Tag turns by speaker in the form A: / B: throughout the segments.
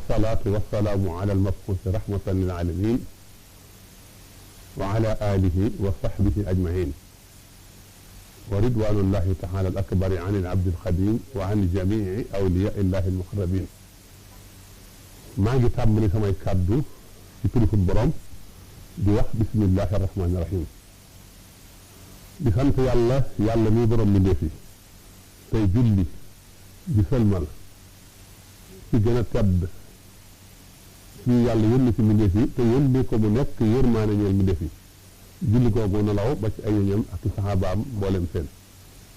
A: salaatu wa salaamu ala al-mab'uusi rahmatan lil aalamiin wa ala aalihi wa sahbihi ajma'iin wa ridwaanullaahi ta'aalaa al-akbari an al-abdi al-xadiim wa an jamii'i awliyaa'illahi al-muqarrabiin. maa ngi tàmbali samay kàddu ci turu Boroom di wax bismillaahi rahmaani rahiim. di sant yàlla mi borom mbindéef yi tey julli di sëlmal ci gën a tedd ci yàlla yónni ci mbindéef yi te yónni ko mu nekk yërmaane ñeel mbindéef yi julli googu na law ba ci ay ñoñam ak ci saxaabaam mboolem seen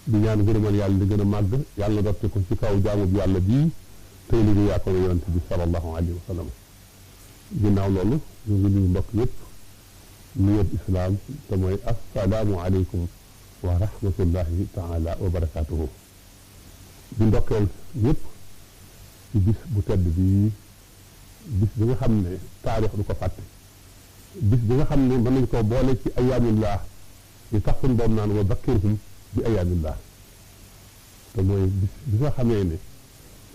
A: di ñaan ngërëmal yàlla di gën a màgg yàlla dotti ko ci kaw jaamu bi yàlla bii tey liggéey yaa ko yonent bi sallallahu alayhi wa sallam. ginnaaw loolu ñu ngi nuyu mbokk yëpp nuyoob islaam te mooy assalaamu aleykum wa rahmatullahi taala wa barakaatuhu. di ndokkeel ñëpp ci bis bu tedd bi bis bi nga xam ne taarix du ko fàtte bis bi nga xam ne mën nañ koo boole ci ayaamillah yi tax suñ boobu naan wa bakkirhum bi ayaamillah te mooy bis bi nga xamee ne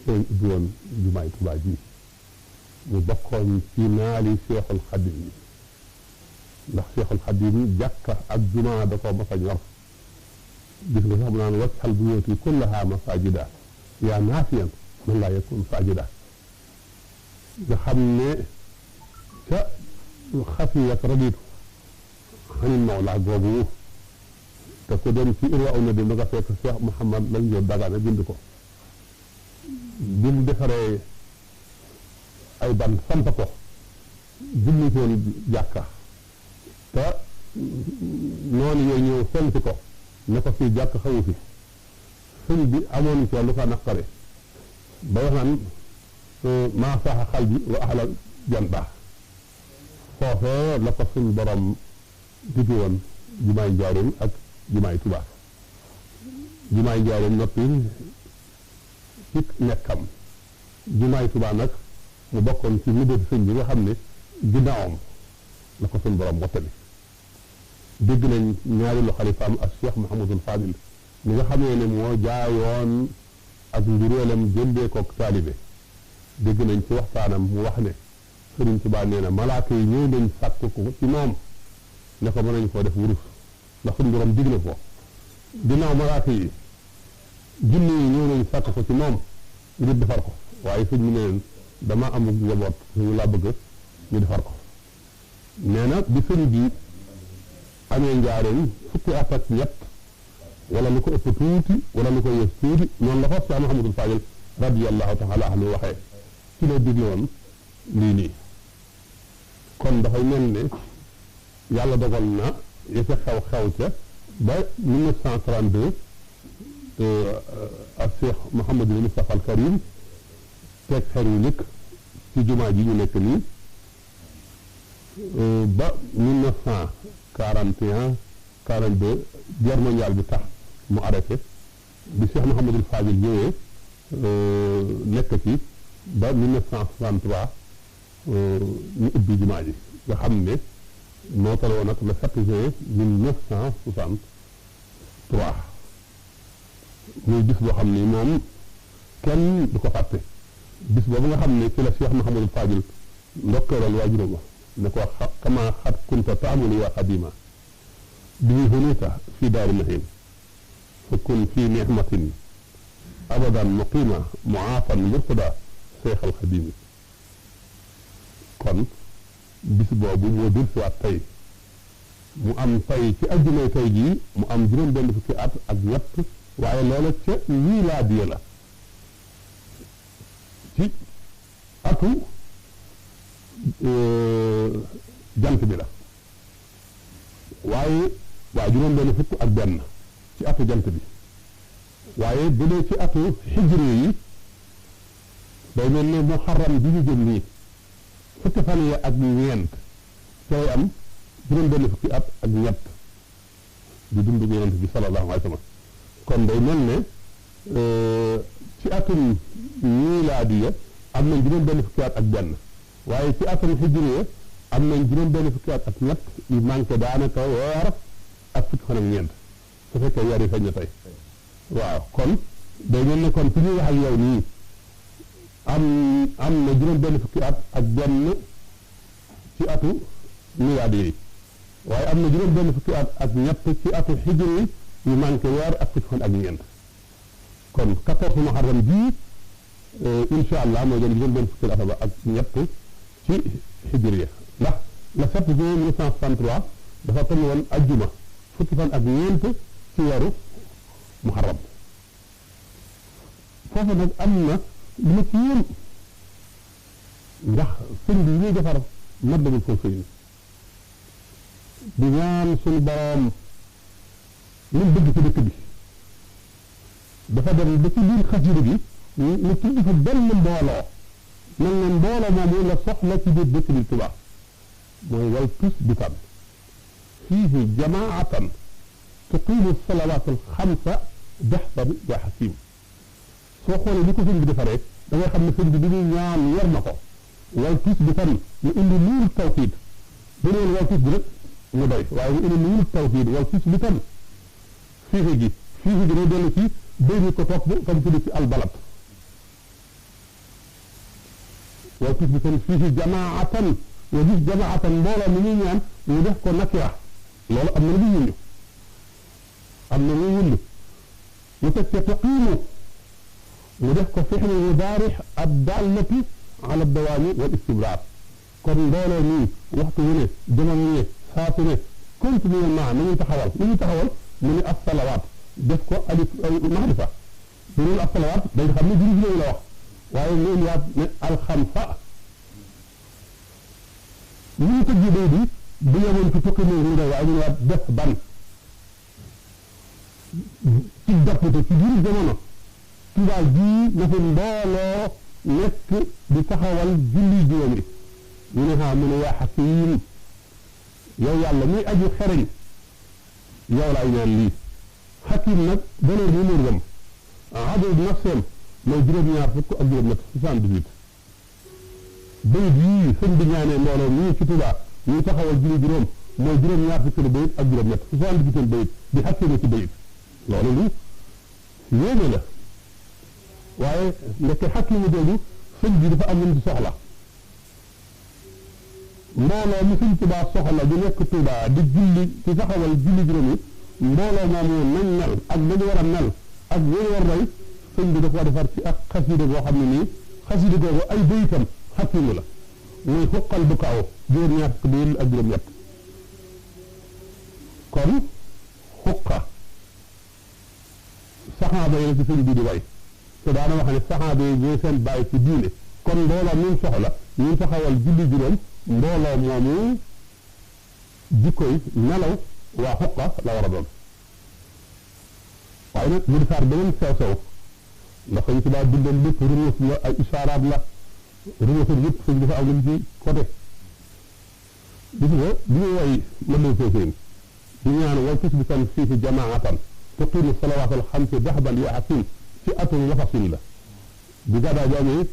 A: seen ubbi woon jumaay Tuubaa ji mu bokkoon ci naali Seexul Xadiim yi ndax Seexul Xadiim yi jàkka ak jumaa da ko mas a ñor gis nga sax mu naan waj'al buyuuti kullahaa masaajida yaa naafiyan man laa yakun saajida nga xam ne ca xafiyat raditu xanil mawla googu te ku dem ci Irwaa Nadim da nga fekk Cheikh Mouhamad lañ jot Dagana bind ko bi mu defaree ay ban samp ko julli ci woon jàkka te noonu yooyu ñëw fenn ko ne ko fii jàkk xawu fi sëñ bi amoon ci lu ko naqare ba wax naan maa saaxa xal bi wa ahlal jan baax foofee la ko suñ borom diggi woon jumaay Njaaréem ak jumaay Tuubaa jumaay Njaaréem noppi ci nekkam jumaay Tuubaa nag mu bokkoon ci mébéti sëñ bi nga xam ne ginnaawam la ko suñ borom wottali dégg nañ ñaari lu xalifaam ak Cheikh Mouhamadul Fadil mi nga xamee ne moo jaayoon ak njuréelam jëndee koog taalibe dégg nañ ci waxtaanam mu wax ne Sëriñ Tuubaa nee na malaaka yi ñëw nañ sàkk ko ci moom ne ko mën nañ koo def wurus ndax suñ borom dig na ko ginnaaw malaaka yi jinne yi ñëw nañ sàkk ko ci moom ngir defar ko waaye sëñ bi ne leen dama amul njaboot suñu laa bëgg ñu defar ko nee na bi sëñ bi amee Njaaréem fukki at ak ñett wala lu ko ëpp tuuti wala lu ko yës tuuti noonu la ko Cheikh Mouhamadul Fadil radiyallahu taala anhu waxee ci la digle woon lii nii kon dafay mel ne yàlla dogal na ya ca xew ca ba 1932 ak Cheikh Mouhamadul Moustapha al Karim teg xeer yu njëkk ci jumaa ji ñu nekk nii ba 1941 42 guerre mondiale bi tax mu arrêté bi Cheikh Mouhamadul Fadil ñëwee nekk ci ba 1963 ñu ubbi jumaa ji nga xam ne moo taloo nag le 7 juin 1963 muy bis boo xam ni moom kenn du ko fàtte bis boobu nga xam ne ci la Cheikh Mouhamadul Fadil ndokkeelal waajuram wa ne ko kama xat kunta taamulu yaa xadima bii hunita fii daari mahin fa kun fii nixmatin abadan muqima muaafan murtada seexal xadimi kon bis boobu moo dul siwaat tey mu am tey ci ajjumay tey jii mu am juróom benn fukki at ak ñett waaye loola ca miilaadiya la ci atu jant bi la waaye waa juróom benn fukk ak benn ci atu jant bi waaye bu dee ci atu xijri yi day mel ne muharram bi ñu jëm nii fukki fan yi ak ñeent cay am juróom benn fukki at ak ñett di dund yonent bi sallallahu alayhi wa sallam kon day mel ne ci atum miilaadiya am nañ juróom benn fukki at ak benn waaye ci atum hijriya am nañ juróom benn fukki at ak ñett yu manqué daanaka weer ak fukki fan ak ñeent su fekkee weer yi feeñ na tey waaw kon day mel ne kon fi ñuy wax ak yow nii am na juróom benn fukki at ak benn ci atu milaadi yi waaye am na juróom benn fukki at ak ñett ci atu xijri yu manqué weer ak fukki fan ak ñeent kon 14 muharram bii incha allah mooy doon juróom benn fukki at ba ak ñett ci xijriya ndax le 7 juin 1963 dafa toll woon ajjuma fukki fan ak ñeent ci weeru muharram foofu nag am na lu ma ci yéem ndax sëñ bi ñuy defar Matlabul Fawzayni di ñaan suñu boroom lu bëgg ci dëkk bi dafa dem ba ci biir xasida gi ñu tudd fa benn mbooloo nag ne mbooloo moomu la soxla ci biir dëkk bi Tuubaa mooy wal tusbitan fiihi jamaatan tuqiimu salawaatul xamsa bihdan yaa xakiim soo xoolee li ko sëñ bi defaree da ngay xam ne sëñ bi li muy ñaan yor na ko wal tusbitan mu indi nuuru tawxiid bu ne woon wal tus bi rek mu doy waaye mu indi nuuru tawxiid wal tusbitan fiihi gi day dellu ci béy mi ko topp comme tudd ci albalad wal tusbitan fiihi jamaatan nga gis jamaatan mbooloo mi ñuy ñaan ñu def ko nakira loolu am na lu muy yëngu am na lu muy yëngu ñu teg ca tuqiimu mu def ko fixlu mudaarix ad-daallati ala dawaami wal istibraar kon mbooloo nii waxtu wu ne jamono ne saa su ne continuellement nañuy taxawal mu ne as-salawaat def ko alif mahrifa bu doon as-salawaat day xam ne julli juróomi la wax waaye mu indiwaat ne alxamsa li ñu tëjee bay bi bu yemoon ci tukki mu doy waaye ñu waat def ban ci jàppute ci biir jamono Tuubaa jii na fi mbooloo nekk di taxawal julli juróomi ñu ne xaa mu ne yaa xakiim yow yàlla muy aju xereñ yow laay ñaan lii xakiim nag valeur bi mu gëm adad nafseem mooy juróom-ñaar fukk ak juróom-ñett 78 bayit yii sëñ bi ñaanee mbooloo mii ci Tuubaa ñuy taxawal julli juróom mooy juróom-ñaar fukki bayit ak juróom-ñett 78 bayit di xakiima ci bayit loolu lu yéeme la waaye ndeke xakiima jooju sëñ bi dafa am lu ci soxla mbooloo mi sëñ Tuubaa soxla di nekk Tuubaa di julli ci taxawal julli juróom yi mbooloo moomu nañ mel ak dañu war a mel ak ñu war roy sëñ bi da ko defar ci ak xasida boo xam ne nii xasida googu ay bayitam xakiima la muy xuqal bu kaaw juróom-ñaar fukk bayit ak juróom-ñett kon xuqa saxaaba yi la ci sëñ bi di way te daana wax ne saxaaba yi ñooy seen bàyyi ci diine kon mbooloo mi soxla ñu taxawal julli juróom mbooloo moomu jikkoy nelaw waa xuqa la war a doon waaye nag mu di faar beneen sew-sew ndax sëñ Tuubaa bindal lépp rumus la ay isaaraat la rumusul yëpp sëñ dafa am lu mu ci côté gis nga bi ñu woy Matlabul Fawzayni di ñaan wal tusbitan fiihi jamaatan tuqiimu salawaatal xamsi dahban yaa xakiim ci atum lafasin la bi gàddaa bi amee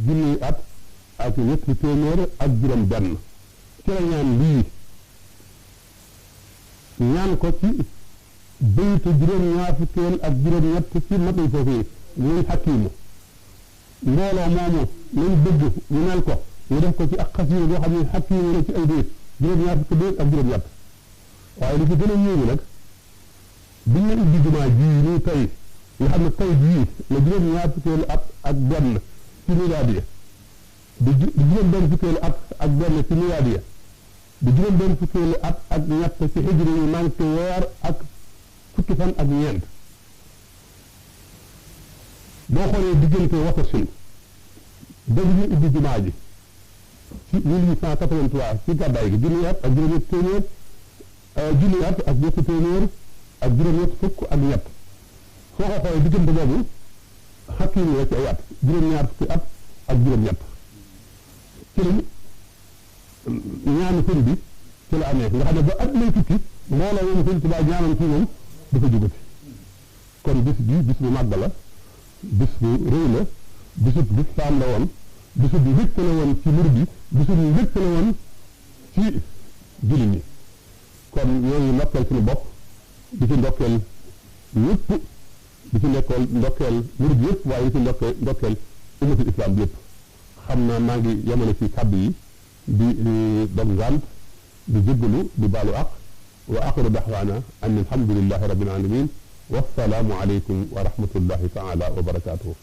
A: junni at ak ñetti téeméer ak juróom benn ci la ñaan lii ñaan ko ci bayitu juróom-ñaar fukkeel ak juróom-ñett ci Matlabul Fawzayni muy xakiimu mbooloo moomu lañ bëgg ñu mel ko ñu def ko ci ak xasiida boo xam ne xakiimu la ci ay bayit juróom-ñaar fukki bayit ak juróom-ñett waaye li ci gën a yéeme nag bi ñu ubbi jumaa ji nii tey nga xam ne tey jii la juróom-ñaar fukkeelu at ak benn ci milaadiya di juróom-benn fukkeelu at ak benn ci milaadiya di juróom-benn fukkeelu at ak ñett ci hijri yi manqué weer ak fukki fan ak ñeent boo xoolee diggante Watasin ba bi ñu ubbi jumaa ji ci 1883 ci gàddaay gi junni at ak juróom-ñett téeméer junni at ak ñetti téeméer ak juróom-ñett fukk ak ñett soo ko xoolee diggante boobu xakiim la ci ay at juróom-ñaar fukki at ak juróom-ñett ci lañ ñaanu sëñ bi ci la amee nga xam ne ba at lay tukki mbooloo moom sëñ Tuubaa ñaanoon ci moom dafa jógati kon bis bi bis bu màgg la bis bu rëy la bisub lislaam la woon bisub mbégte la woon ci murid bi bisub mbégte la woon ci jullit ñi kon yooyu ndokkeel suñu bopp di ci ndokkeel ñëpp di ci nekkool ndokkeel murid yëpp waaye di ci ndokkeel ummatul islam bi yëpp xam naa maa ngi yemale ci kàddu yi di dog ngànt di jéggalu di baalu àq wa axiru daxwaana an alhamdulillahi rabbil alamin wassalaamu aleykum wa rahmatullahi taala wa barakaatuhu